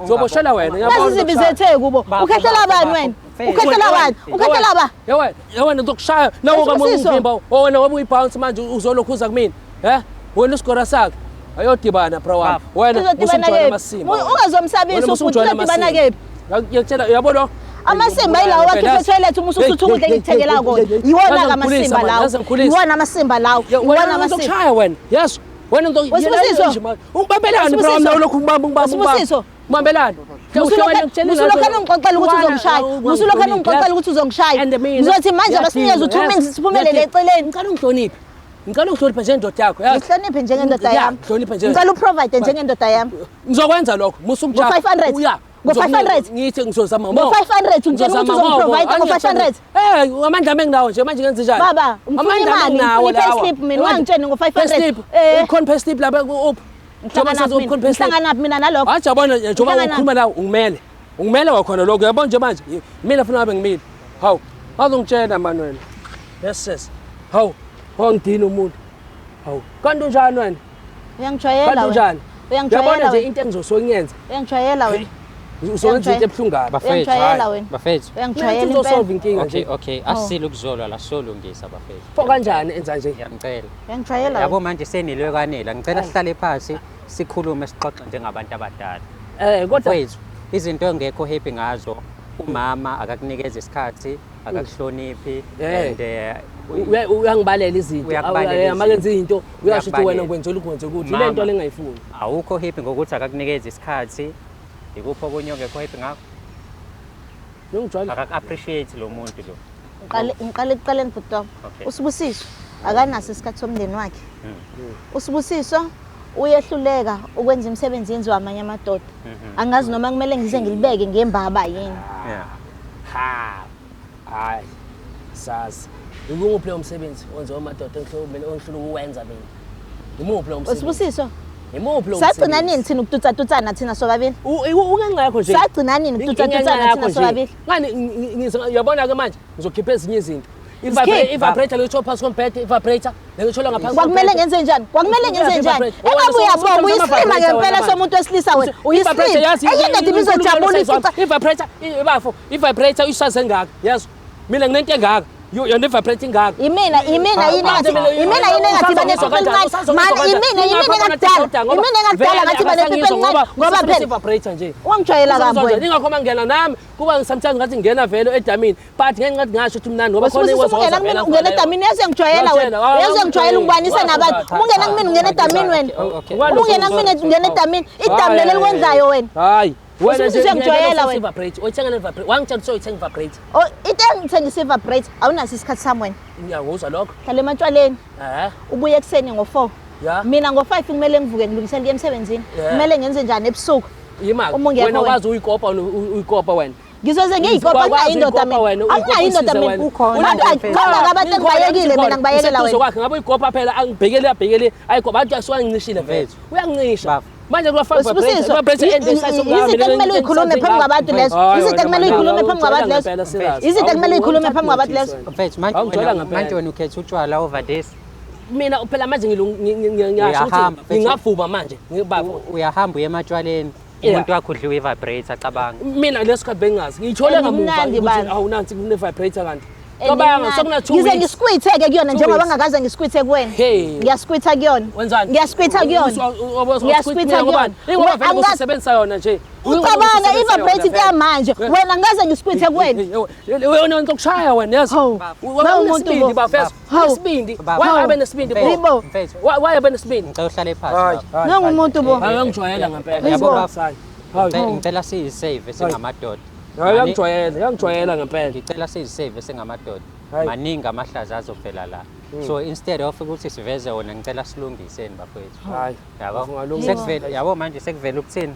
Ngizoboshelwa wena. Ngiyabona Nazi izibi ukushaya. zethe kubo. Bafo, Ukhahlela bafo, bani bafo. wena? Mfethu. Ukhahlela bani? Ukhahlela ba. Yewena, yewena ngizokushaya. Nawe Sibusiso. ungivimba. Wena ngoba uyibounce manje uzolokhuza kumina. Eh? Wena usigora sakhe. Ayodibana bro wami. Bafo. Wena Sizodibana usungijwayela kephi? amasimba. Ungazomsabisa ubhuti uzodibana kephi? Ngiyakutshela uyabona? Amasimba yilawo wakhipha etoilet uma ususutha ukudla engikuthengela kona. Yiwona-ke amasimba lawo. Yiwona amasimba lawo. Wena Yiwona amasimba. uzokushaya wena. Yes. Wena Wesibusiso. Ungibambelani bro wami lokhu ngibamba ngibamba. Wesibusiso. Ngibambelani. Musulokhane ungixoxela ukuthi uzongishaya. Musulokhane ungixoxela ukuthi uzongishaya. Ngizothi manje abasinikeze u-2 minutes siphumelele eceleni. Ngicela ungihloniphe. Ngicela ungihloniphe njengendoda yakho. Yazi. Ngihloniphe njengendoda Yeah, yami. ngihloniphe nje. Ngicela uprovide njengendoda yami. Ngizokwenza lokho. Musu umjaha. Ngo-500? Uya. Ngo-500? Ngithi ngizozama more. Ngo-500 ungitshela ukuthi uzongiprovide ngo-500? Amandla ami enginawo nje manje ngenze njani? Baba, ngifuna Amandla ami imali, enginawo ngifuna lawa. i-payslip mina, ungangitsheni ngo-500. Payslip. Eh. Ukhona payslip lapha uphi? Ngihlanganaphi mina? Ngihlanganaphi mina nalokho? Hayi yabona njengoba Ngihlangana- ukhuluma la ungimele. Ungimele wakhona lokho uyabona nje manje. Mina funa ngabe ngimile. Hawu, awuzongitshela mani wena. Yes sis. Hawu, wangidina umuntu. Hawu, kanti unjani wena? Uyangijwayela Kanti wena. unjani? Uyangijwayela Uyabona nje wena. into engizosuke ngiyenze. Uyangijwayela wena. Uzowenza into ebuhlungu kabi. Bafethu, Uyangijwayela wena. Bafethu. Uyangijwayela Mina uzosolve impela. inkinga Okay, nje. okay. Asile ukuzolwa la solungisa bafethu. Pho kanjani enza nje? Ngiyamcela. Uyangijwayela Yabo wena. manje senilwe kwanela. Ngicela sihlale phansi sikhulume sixoxe njengabantu abadala. Eh kodwa Mfowethu, izinto engekho happy ngazo, umama akakunikeza isikhathi, akakuhloniphi and uyangibalela izinto. Uyakubalela izinto. Makenza into uyasho ukuthi wena Uyakubalela. ngwenza lokhu ngwenza ukuthi. Mama. Le nto lengayifuni. Awukho happy ngokuthi akakunikeza isikhathi. Ikuphi okunye ongekho happy ngakho? Ngiyongijwayela. Akaku-appreciate lo muntu lo. Ngiqale ekuqaleni bhuti wami. Okay. USibusiso akanaso isikhathi somndeni wakhe. USibusiso uyehluleka ukwenza imisebenzi yenziwa amanye amadoda. Angazi noma kumele ngize ngilibeke ngembaba yini. Yeah. Ha. Hayi. Sazi. Ikuphi lo msebenzi wenziwa amadoda engihlomele ongihlula ukuwenza mina? Imuphi lo msebenzi? USibusiso Imuphi lo sagcina nini thina ukututsatutsana thina sobabili? Ungenxa yakho nje. Sagcina nini ukututsatutsana thina sobabili? Ngani ngiyabona ke manje ngizokhipha ezinye izinto. Zikhiphe. I-vibrator lengithola phansi kombhede, i-vibrator lengithola ngaphansi. Kwakumele ngenze njani? Kwakumele ngenze njani? Engabe uyabonga uyisilima ngempela somuntu wesilisa wena. Uyisilima. Enye indoda ibizojabula ifica. I-vibrator ibafo, i-vibrator isaze engaka, yazi. Mina nginento engaka. Yona i-vibrator ingaka. Imina imina yini engathi imina yini engathi banepipi elincane. Mani imina yimina engakudala. Imina engakudala ngathi banepipi elincane ngoba phela i-vibrator nje. wangijwayela kabi wena. Ingakho mangena nami kuba sometimes ngathi ngena vele edamini but ngeke ngathi ngasho ukuthi mnandi ngoba khona Usibusiso ungena kumina ungena edamini yazi ngijwayela wena. Yazi ngijwayela ungibanise nabantu. Uma ungena kumina ungena edamini wena. Okay. Uma ungena kumina ungena edamini. Idamu leli elikwenzayo wena. Hayi. Wena Usibusiso uyangijwayela wena. Vibrator. Uyithenga ne vibrator. Wangitshela ukuthi uyithenga vibrator. Oh, into engithengisa i-vibrator awunaso isikhathi sami wena. Ngiyakuzwa lokho. Hlala ematshwaleni. Eh. Ubuye ekuseni ngo-4. Ya. Mina ngo-5 kumele ngivuke ngilungisele ukuya emsebenzini. Yeah. Kumele ngenze njani ebusuku? Yima. Uma ungekho Wena wena. wazi uyikopa uyikopa wena. Ngizoze ngiyikopa Wakwazi kunayo indoda uyikopa mina. wena, uyikopa Akunayo indoda usize mina. wena. Ukhona. Bangaka abantu engibayekile mina ngibayekela Useduze wena. kwakhe ngabe uyikopa phela angibhekele abhekele ayikopa athi asuwangincishile vele. Mfethu. Uyangincisha. Bafo. Manje kuba faka Usibusiso, izinto ekumele uyikhulume phambi kwabantu lezo. Izinto ekumele uyikhulume phambi kwabantu lezo. Izinto ekumele uyikhulume phambi kwabantu lezo. Mfethu manje Awungijwayela wena ngempela. manje wena ukhetha utshwala over this. Mina phela manje ngiyasho Uyahamba, ukuthi mfethu. ngingavuma manje ngibafo. Uyahamba uye ematshwaleni. Yeah. Umuntu wakho udliwe i-vibrator cabanga. Mina leso sikhathi bengingazi. Ngiyithole And ngamuva imnandi ukuthi bandla. awu nansi kune vibrator kanti. And Cabanga imnandi. sokuna 2 Ngize weeks. ngisquithe-ke kuyona Two njengoba weeks. ngakaze ngisquithe kuwena. Hey. Ngiyasquitha kuyona. Wenzani? Ngiyasquitha kuyona. Ngiyasquitha kuyona. Ingoba vele Angikaze- usebenzisa yona nje. Ucabanga i-vibrator into yamanje. Wena ngikaze ngisquithe kuwena. Wena ngizokushaya wena yazi. Hawu. Nawu umuntu Unesibindi bo. bafethu. Hawu. Unesibindi. Baba. Why abe nesibindi bo? Yibo. Mfethu, Why abe nesibindi? ngicela uhlale phansi. baba. Nangumuntu bo. Hayi uyangijwayela ngempela. Yabo Yibo. bafo. Hayi. Ngicela siyisave singamadoda. Hayi uyangijwayela, uyangijwayela ngempela. Ngicela siyisave singamadoda. Hayi. Maningi amahlaza azovela la. So instead of ukuthi siveze wona ngicela silungiseni bafethu. Hayi. Yabo. Ungalungisa. Sekuvela yabo manje sekuvela ukuthini?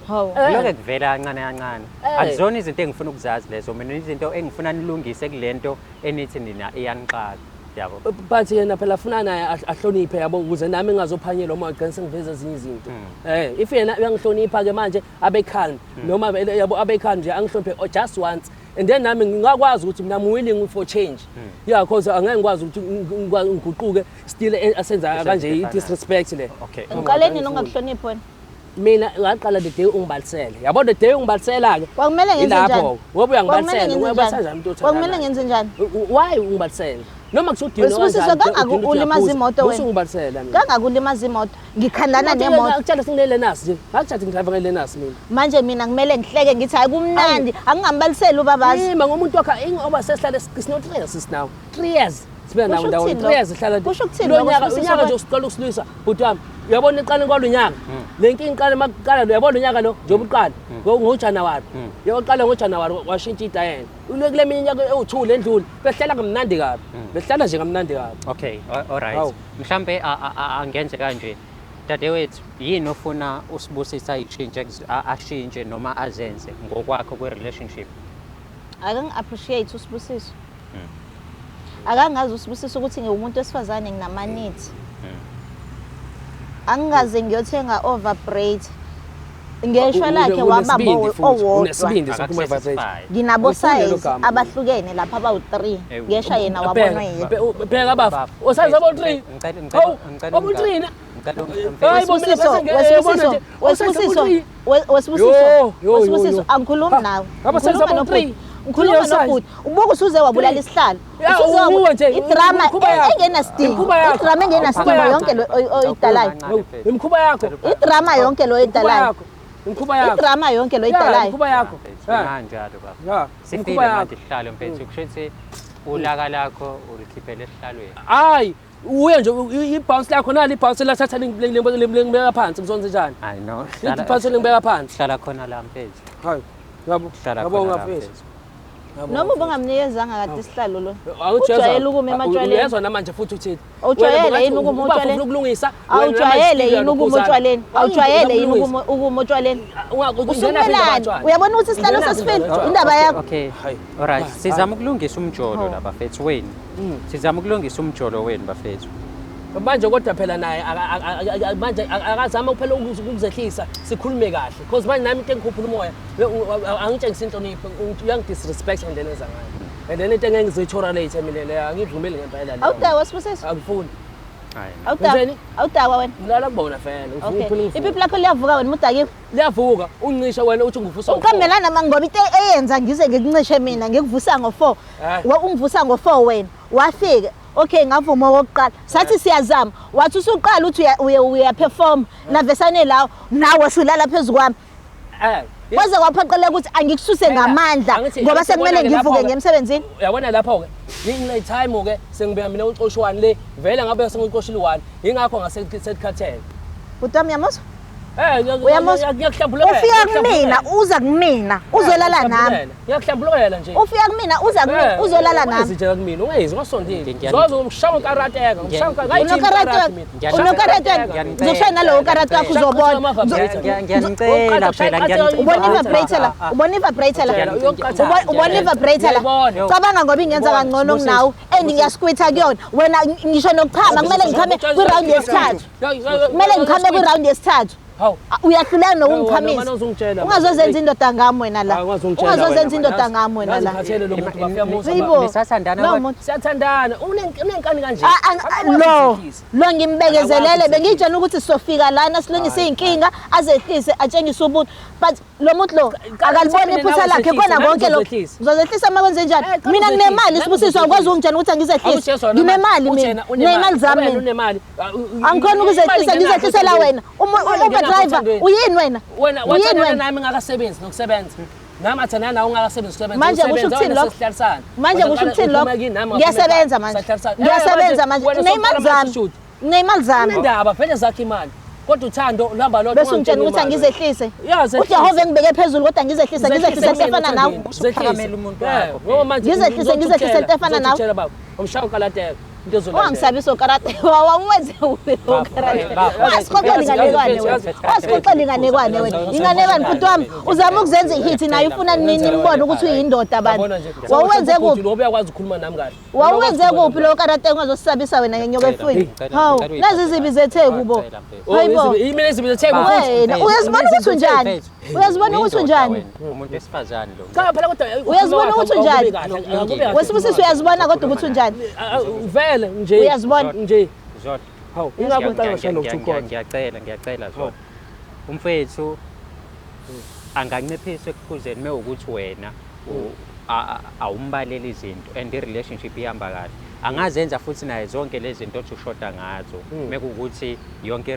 Hawu. Lokho kuvela kancane kancane. Akuzona izinto engifuna ukuzazi lezo mina izinto engifuna nilungise kulento enithi nina iyanixaka. Yabo. But yena phela funa naye ahloniphe yabo ukuze nami ngingazophanyelwa uma ngigcina sengiveza ezinye izinto. If yena uyangihlonipha ke manje abe calm noma yabo abe calm nje angihloniphe oh, just once and then nami ngingakwazi ukuthi mina I'm willing for change. Yeah cause angeke ngikwazi ukuthi ngiguquke still asenza kanje i disrespect le. Okay. Ngiqale nini ungakuhloniphi wena? Mina ngaqala the day ungibalisele. Yabo the day ungibalisela ke. Kwakumele ngenze njani? Ilapho ngoba Kwakumele uyangibalisela, ngenze uyabalisela njani? njani umuntu Kwakumele othandana ngenze njani? Why ungibalisele? Noma kusudinwa Usibusiso, kangaka ulimaza imoto wena. Usungibalisela mina. Kangakulimaza imoto. Ngikhandana nemoto. Ngakutshela singine-Lenas nje. Ngakutshela ngidrive nge-Lenas mina. Manje mina kumele ngihleke ngithi hayi kumnandi. Angingambaliseli ubabazi. Ima ngomuntu wakhe ingoba sesihlale sino 3 years sis now. 3 years. Sibe Kusho nawo ndawonye ukuthini 3 years sihlala. Kusho ukuthini Lo lokho, nyaka Sibusiso, unyaka kwena? nje usiqala ukusilwisa bhuti wami. Uyabona iqala kwalo nyaka. Le nkinga iqala makuqala lo uyabona unyaka lo njengoba uqala ngoJanuary. Uyoqala ngoJanuary washintsha idayela. Kule minyaka ewu2 lendlule behlala kamnandi kabi. Behlala nje kamnandi kabi. Okay, all right. Hawu. Mhlambe angenze kanje. Dadewethu, yini ofuna uSibusisa ayitshintshe ashintshe noma azenze ngokwakho kwe-relationship? Akangi-appreciate uSibusiso. Akangazi uSibusiso ukuthi ngiwumuntu wesifazane nginama-needs. Angingaze ngiyothenga overbraid. Ngeshwa lakhe wabamba Unesibindi futhi, owodwa. unesibindi sokuphuma i-vibrator. Akaku-satisfy. Nginabo Ngifuna lelo size gama. abahlukene lapha abawu-3. Ewu. Ngeshwa yena wabonwa yedwa. Bheka bafo. Usazi abo 3. Ngicela ngicela Abo 3 na. ngicela Hayi bo, mina Wesibusiso, bese ngiyabona Wesibusiso, nje, usazi abo Wesibusiso, 3. Wesibusiso, Yo, yo, Wesibusiso, yo. angikhulumi Ha, nawe. ngaba Ngikhuluma senza abo nobhuti. three. Ngikhuluma Three size. nobhuti. Ubuka usuze wabulala Three. isihlalo. Ya, Usuze wabu- uwe nje, Idrama imikhuba yakho. engenasidingo. Imikhuba yakho. Idrama engenasidingo Imikhuba yonke lo oyidalayo. Imikhuba yakho. Idrama yonke lo Imikhuba oyidalayo. yakho. Imikhuba yakho. Idrama yonke lo Ya, oyidalayo. imikhuba yakho. Ya, Kanjalo baba. ya, Sifile imikhuba yakho. manje isihlalo mfethu kusho ukuthi ulaka lakho ulikhiphele esihlalweni. Hayi, uye nje i-bounce lakho nali i-bounce lathatha lingibeka phansi ngizonze njani? Hayi no. Lithi i-bounce lingibeka phansi. Hlala khona la mfethu. Hayi. Yabo. Hlala Yabo khona la ngafethu. mfethu. Noma ubungamnikezanga kade isihlalo lo. Awujezwa. Ujwayele ukuma ematshwaleni. Uyezwa namanje futhi uthini? Awujwayele yini ukuma Uba otshwaleni? ufuna ukulungisa. Awujwayele yini ukuma otshwaleni? Awujwayele yini ukuma otshwaleni? Usumelani? Uyabona ukuthi isihlalo sesifile? Indaba yakho. Okay. Hayi. Alright, sizama ukulungisa umjolo la bafethu wenu. Sizama ukulungisa umjolo wenu bafethu. Manje kodwa phela naye manje akazama kuphela ukuzehlisa sikhulume kahle because manje nami into engikhuphula umoya angitshengisa inhlonipho, uyangidisrespect ngendlela enza ngayo and then into engeke ngizoyi-tolerate mina leyo angivumeli ngempela leyo. Awudakwa Sibusiso? Angifuni. Hayi. Awudakwa? Ngenzeni? Awudakwa wena? Ngilala kubona vele ngifuna Okay. ukuphila ngifuna. Ipipi lakho liyavuka wena mudakiwe. Liyavuka uncisha wena uthi ngivusa ngo-four. Uqambelana manga ngoba into eyenza ngize ngikuncishe mina ngikuvusa ngo-4. Eh. Ungivusa ngo-4 wena. Wafika. Okay ngavuma okokuqala. Sathi siyazama. Wathi usuqala uthi uya perform. Navesane lawo nawe usulala phezulu kwami. Eh, Kwaze kwaphoqeleka ukuthi angikususe Phela, ngamandla angithi- ngoba angithi sekumele yabona-ke ngivuke lapho-ke- ngiye emsebenzini. Uyabona lapho-ke ngine time-ke sengibeka mina ucoshi one le vele ngabe sengicoshile one yingakho ngasekhathele. Bhuti wami uyamuzwa? Eh, Uyamuzwa? ngiyakuhlambulukela. Ufika kumina, uza kumina, uzolala nami. Ngiyakuhlambulukela nje. Ufika kumina, uza kumina, uzolala nami. Ungezi nje kumina, ungezi ungasondeli. Ngiya- Zoze ngishaya ukarateka, ngishaya Unokarate unokarate wena. Ngizokushaya nalowo karate wakho uzobona. Ngiyanicela phela ngiyanicela. Ubona i-vibrator la, ubona i-vibrator la. Ubona i-vibrator la. Cabanga ngoba ingenza kangcono kunawe and ngiyasquita kuyona. Wena ngisho nokuchama kumele ngichame kwi-round yesithathu. Kumele ngichame kwi-round yesithathu. Hawu. Uyahluleka Wena nokungichamisa. uzongitshela. Ungazozenza indoda ngami wena la. Hayi, ungazongitshela Ungazozenza wena, indoda man. ngami wena la. Ngazikhathele lo muntu bafiyamusa. Hayibo. Nisathandana Lo kodwa? muntu. Siyathandana. Unenkani kanje. Ah, ah, lo ngimbekezelele bengiyitshela ukuthi sizofika lana silungise iy'nkinga azehlise atshengise ubuntu but lo muntu lo akaliboni iphutha lakhe kona konke lo ngizozehlisa uma kwenze njani Eh, cha, mina uzehlise. nginemali Nami Sibusiso awukwazi ukungitshela ukuthi angizehlise nginemali mina nginey'mali zami mina Unemali. angikhoni ukuzehlisa ngizehlisela wena Uber driver uyini wena Wena uyini wathandana wena nami ngakasebenzi nokusebenza. Nami athandana nawe ungakasebenzi ukusebenza. Manje kusho Usebenza, ukuthini wena lokho? sesihlalisana. Manje Wena kusho uqala ukuthini uphuma lokho? kini, nami Ngiyasebenza ngaphuma manje. ekhaya. Ngiyasebenza manje. Wena Nginey'mali sewuqala zami. ama-attitude. Nginey'mali zami. Unendaba vele zakho imali. Kodwa uthando luhamba lodwa. Bese ungitshela ukuthi angizehlise. Ya, zehlise. UJehova engibeke phezulu kodwa ngizehlise ngizehlise into efana nawe. Usuphakamela umuntu wakho, Ngoba manje Ngizehlise, ngizehlise into efana nawe. Ngizotshela baba, umshaya ukalateka into ezolandela. Ungangisabisi okarate. Wawenze okarate. Ungasixoxeli inganekwane wena. Ungasixoxeli inganekwane wena. Inganekwane bhuti wami uzama ukuzenza i-hit naye ufuna nini nimbone ukuthi uyindoda bantu. Yabona nje. Wawenze kuphi? Lo uyakwazi ukukhuluma nami kahle. Wawenze kuphi lo karate ungazosisabisa wena ngenyoka efuyini? Hawu, nazi izibi zetheku bo. Hayibo. Yimi izibi zetheku futhi. Wena uyazibona ukuthi unjani? Uyazibona ukuthi unjani? Umuntu wesifazane lo. Cha phela kodwa Uyazibona ukuthi unjani? unjani? Wesibusisi uyazibona kodwa ukuthi unjani? Vele nje. Uyazibona? Nje. Zodwa. Hawu, ingakho ngicela ngisho ukuthi ukhona. Ngiyacela, ngiyacela Zodwa. Umfethu anganciphisa ekuphuzeni mewukuthi wena awumbaleli izinto and i-relationship ihamba kahle. Angazenza futhi naye zonke lezi zinto othi ushoda ngazo mekuwukuthi yonke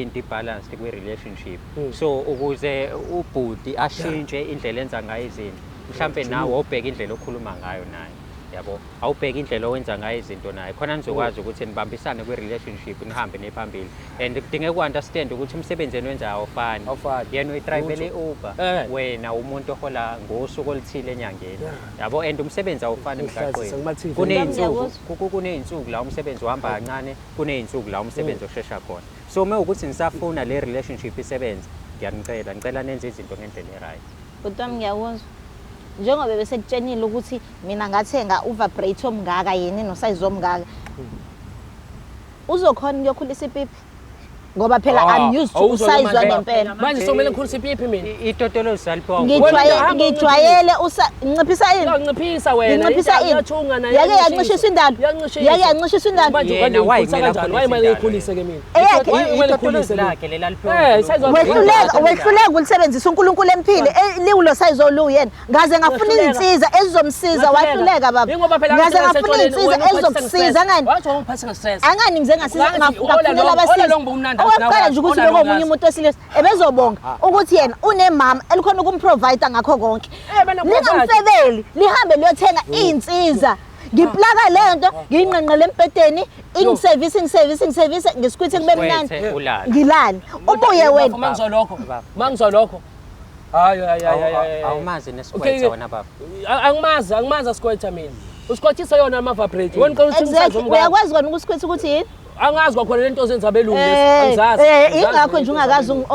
into i-balanced kwi-relationship. So ukuze ubhuti ashintshe indlela enza ngayo izinto, mhlampe nawe awubheke indlela okhuluma ngayo naye. Yabo, awubheke indlela owenza ngayo izinto naye khona nizokwazi ukuthi nibambisane kwi-relationship nihambe niye phambili and kudingeka u-understand ukuthi umsebenzi eniwenzayo awufani. Awufani. Yena uyidrayivela i-Uber, Eh. wena umuntu ohola ngosuku oluthile enyangeni, yabo, and umsebenzi awufani Ngihlazisa emgaqweni. kuma-TV. Kuney'nsuku Ngiyakuzwa. kuney'nsuku la umsebenzi uhamba kancane, kuney'nsuku la umsebenzi oshesha khona. So uma ukuthi nisafuna le relationship isebenze, ngiyanicela, ngicela nenze izinto ngendlela e-right. Bhuti wami ngiyakuzwa. Njengoba besekutshenile ukuthi mina ngathenga uvibrator omngaka yena enosayizi omngaka. Uzokhona ukuyokhulisa ipipi? Ngoba phela Ah, I'm used to awuzwa usayizwa manje. ngempela. Manje sokumele ngikhulise ipipi mina. Itotolozi aliphiwa Ngijwayele Wena hamba ngijwayele usa nginciphisa yini? Uyanciphisa wena. Nginciphisa Indalo ini? iyathunga nayo, Yake iyancishiswa. yancishiswa indalo? Iyancishiswa. Yake yancishiswa indalo? Manje Yena, manje why uyikhulisa kumele kanjani? Why akhulise kumele indalo ngiyikhulise ke mina? Eyakhe Why kumele Itotolozi ngikhulise mina? lakhe leli aliphiwa Eh, size wakhe. Wehluleka wehluleka ukulisebenzisa uNkulunkulu emphile liwulo size oluyena. Ngaze ngafuna Wehluleka. izinsiza ezizomsiza wahluleka baba. Ingoba phela Ngaze ngafuna izinsiza ezizokusiza ngani? Wathi wangiphatha nge-stress. Angani ngize ngasiza Ngathi, ngafunela all abasizi. along bowumnandi, Okokuqala nje ukuthi all along bekuwomunye ngazi. umuntu wesilisa ebezobonga ukuthi yena unemama elikhona ukumprovide ngakho konke. Eh, bena provide. Lingamfebeli lihambe liyothenga iy'nsiza. Ngiplaka le nto ngiyinqenqele embhedeni ingiservice ingiservice ingiservice ngisquithe kube mnandi. Usquithe, ulale. Ngilale. Ubuye wena. Mangizwa lokho. Mangizwa lokho. Hayi hayi hayi hayi, hayi. Awumazi Okay, nesikwethe wena baba. Angimazi, angimazi asikwetha mina. Usikwethisa yona ama-vibrate. Wena uqala uthi umsazi Exactly. womngane. Uyakwazi kona ukusquitha ukuthi yini? Angazi kwakhona lento ozenza belungu lezi. Eh, Angizazi. eh, Angizazi ingakho lento nje ungakazi ozenza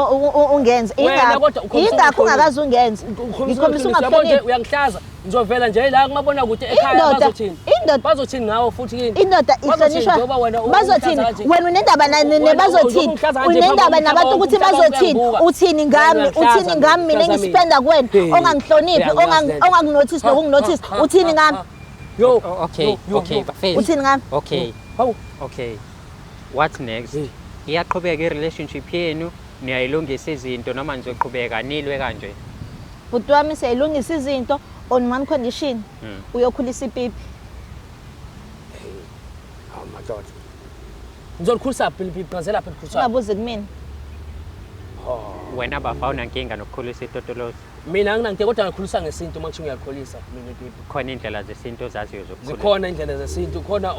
ungenze. Wena Ingakho kodwa ukhombisa ingakho ungahloniphi. ungakazi ungenze. Ukhombisa Ngikhombisa ungahloniphi. Yabo nje ungahloniphi. uyangihlaza. Ngizovela nje la kumabonakude ekhaya Indoda, bazothini? indoda- Bazothini ngawe futhi kini? Indoda Bazothini ihlonishwa njengoba wena bazothini umhlaza kanje? wena unendaba Wena bazothini umhlaza kanje unendaba phambi nabantu komhlaba ukuthi wonke, umhlaba bazothini uyangibuka. uthini ngami Wena uyangihlaza uthini ngami mina mina, engispenda kuwena Hey, ongangihloniphi uyangiyazi lento. onganginothisi nokungi-notice uthini ngami Yo, Okay, yo, yo, okay, yo. bafethu. Uthini ngami? Okay, Hawu. okay. What next? Hey. Iyaqhubeka i-relationship yenu, niyayilungisa izinto noma nizoqhubeka nilwe kanje? Bhuti wami siyayilungisa izinto on one condition uyokhulisa ipipi. Hawu madoda. Ngizolikhulisa phi ipipi ngaze lapha elikhulisa. Ungabuzi kumina. Wena baba awunankinga nokukhulisa itotolozi. Mina anginankinga kodwa ngikhulisa ngesintu uma ngisho ngiyakhulisa mina ipipi. Khona indlela zesintu ozaziyo zokukhulisa. Zikhona indlela zesintu, khona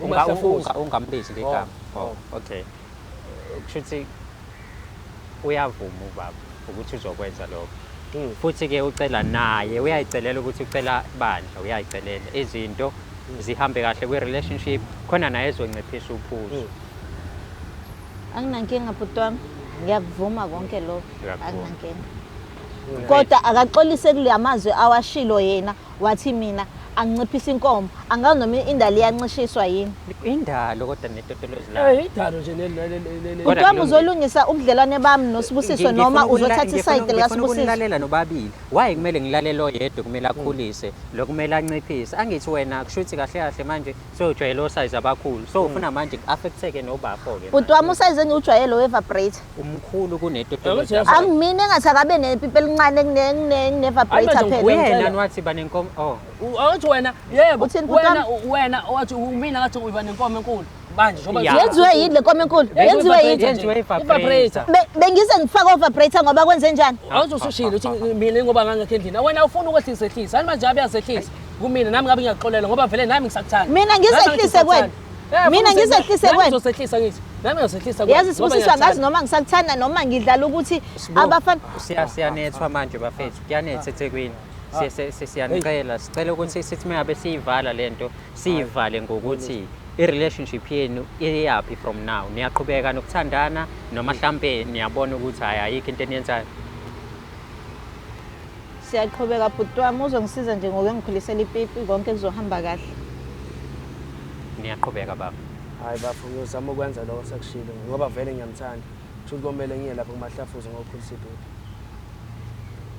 umahlafuza. Ungambizi ngegama. Oh, Oh, okay. Kusho ukuthi uyavuma ubaba ukuthi uzokwenza lokho. Futhi ke ucela naye uyayicelela ukuthi ucela bandla uyayicelela izinto zihambe kahle kwi-relationship khona naye ezonciphisa uphuzo. Anginankinga bhuti wami. Ngiyakuvuma konke lokho. Uyakuvuma. Anginankinga. Kodwa akaxolise kule amazwi awashilo yena wathi mina anginciphisa inkomo angazi noma indalo iyancishiswa yini. Indalo kodwa netotolozi layo. Eh, idalo nje leli leli leli. Kodwa Bhuti wami kulungile. uzolungisa ubudlelwane bami noSibusiso noma uzothatha isayidi Ngifuna likaSibusiso. ukunilalela nobabili. Why kumele ngilalele oyedwa kumele akhulise, lo kumele anciphise. Angithi wena kusho ukuthi kahle kahle manje sewujwayele osize abakhulu. So ufuna manje ku-affect-eke nobafo ke. Bhuti wami usayize engiwujwayele we-vibrator. Umkhulu kunetotolozi. Angithi Angimina engathi akabe nepipi elincane kune-vibrator Hayi, manje phela. Uyena wathi banenkomo. Oh. Awuthi wena yebo Uthini bhuti wena wena wathi mina ngathi uba nenkomo enkulu manje njengoba Ya. Yenziwe yini le nkomo enkulu? Yenziwe yini? Yenziwe i-vibrator. i-vibrator. Bengize ngifake o-vibrator ngoba kwenze njani? Awuthi usushilo uthi mina ngoba ngangekho endlini. Wena ufuna ukwehlisa ehlisa. Hani manje abe yazehlisa kumina nami ngabe ngiyakuxolela ngoba vele nami ngisakuthanda. Mina ngizehlise kuwena. Mina ngizehlise kuwena. Ngizosehlisa ngithi. Nami ngizosehlisa kuwena. Yazi Sibusiso angazi noma ngisakuthanda noma ngidlala ukuthi abafana Siyanethwa manje bafethu. Kuyanetha eThekwini. Siyanicela, sicela ukuthi sithi mengabe siyivala lento, siyivale ngokuthi i-relationship yenu iyaphi from now. Niyaqhubeka nokuthandana noma mhlambe niyabona ukuthi hayi ayikho into eniyenzayo. Siyaqhubeka bhuti wami uzongisiza nje ngokuyongikhulisela ipipi konke kuzohamba kahle. Niyaqhubeka baba. Hayi bafo ngiyozama ukwenza lokho sekushilo ngoba vele ngiyamthanda. Futhi komele ngiye lapho kumahlafuzo ngokukhulisa ipipi.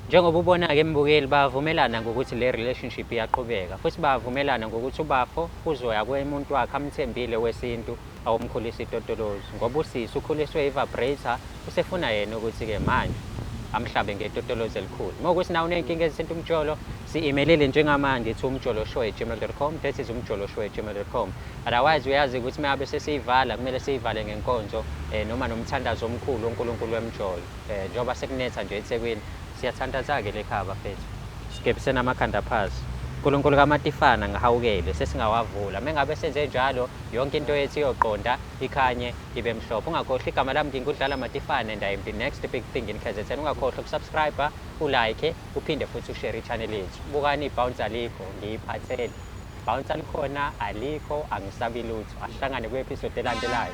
Njengoba ubona-ke mbukeli bayavumelana ngokuthi le relationship iyaqhubeka futhi bayavumelana ngokuthi ubafo uzoya kwemuntu wakhe amthembile wesintu awumkhulisa itotolozi ngoba usisi ukhuliswe i-vibrator usefuna yena ukuthi-ke manje amhlabe ngetotolozi elikhulu. Uma kuwukuthi nawe uney'nkinga ezithinta umjolo si-emailele njengamanje to umjoloshow@gmail.com, that is umjoloshow@gmail.com. Otherwise uyazi ukuthi uma ngabe sesiyivala kumele siyivale ngenkonzo noma nomthandazo omkhulu uNkulunkulu wemjolo. Njengoba sekunetha nje eThekwini siyathandaza-ke le khaya bafethu. Sigebisene amakhanda phasi. uNkulunkulu kaMatifana ngihawukele sesingawavula. Mengabe senze njalo yonke into yethu iyoqonda ikhanye ibe mhlophe. Ungakhohlwa igama lami ngingudlala Matifana and I am the next big thing in KZN. Ungakhohlwa ukusubscribe, ulike, uphinde futhi ushare i-channel yethu. Bukani i-bounce alikho, ngiyiphathele. Bounce likhona alikho, angisabi lutho. Asihlangane kwi-episode elandelayo.